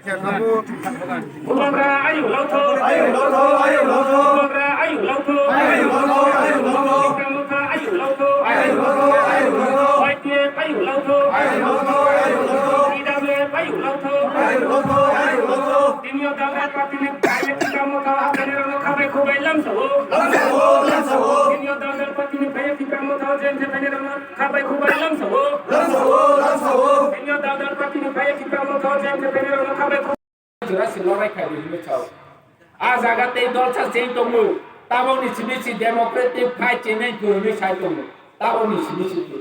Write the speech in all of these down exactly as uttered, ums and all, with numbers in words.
Bubagra ayuk lautho. Ayuk lautho, ayuk lautho. Bubagra ayuk lautho. Ayuk lautho, ayuk lautho. Tipra Motha ayuk lautho. Ayuk lautho, ayuk lautho. Y T F ayuk lautho. Ayuk lautho, ayuk lautho. T W F ayuk lautho. Ayuk lautho, ayuk lautho. Tini o dal dal party ni phaiwi Tipra Motha haphai rokno khabai khubai lamsao. Lamsao, lamsao. Tini o dal dal party ni phaiwi Tipra Motha jeng khe phai rokno khabai khubai lamsao. Lamsao, lamsao. Tini o dal dal party ni phaiwi Tipra Motha jeng khe phai rokno khabai khu- Jora si lorai khai di hinwi sao. A jaga tei dol sa cheng tongo. Tabok ni simi si democratic fight chenai khe hinwi sai tongo. Tabok ni simi si khe.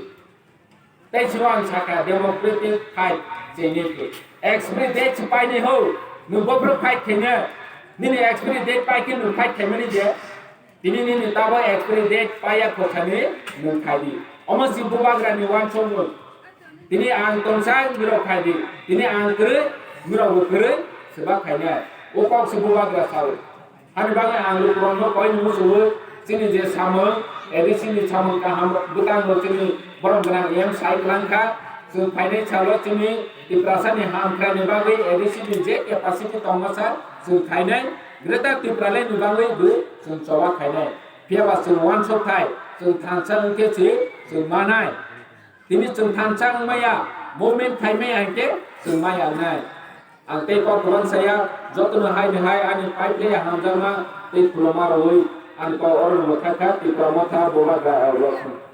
Tei simo ang sakha democratic fight chenai khe. Expiry date si painai ho. Nwng bophuru fight khaina. Nini expiry date pai khe nwng fight khaimani je. Tini nini tabok expiry date paiya khosani nwng khai di. Omo si bubagrani uansukmung. Tini ang tongsa nwrok khai di. Tini ang kwrwi nwrokbo kwrwi swbak khainai. O kok si bubagra sao. Hani bagwi ang lukurokno koi muchungo chini je samung, A D C ni samung kaham bwtangno chini borok gwnang em sai kwlangkha. Chwng phainai salo chini Tiprasani hamkraini bagwi A D C ni je capacity tongmasa chwng khainai. Greater Tipraland ni bagwi bo chwng choba khainai. Phiya ba chwng uansuk thai, chwng thansa wngkhe se chwng manai. Tini chwng thansa wngmaya, movement khaimaya hinkhe chwng maya wngnai. Ang tei kok kwbang saya, jotono hai ni hai ani pipe le hamjakma tei khuluma rwui ani kok oro no kha kha, Tipra Motha Bubagra Award.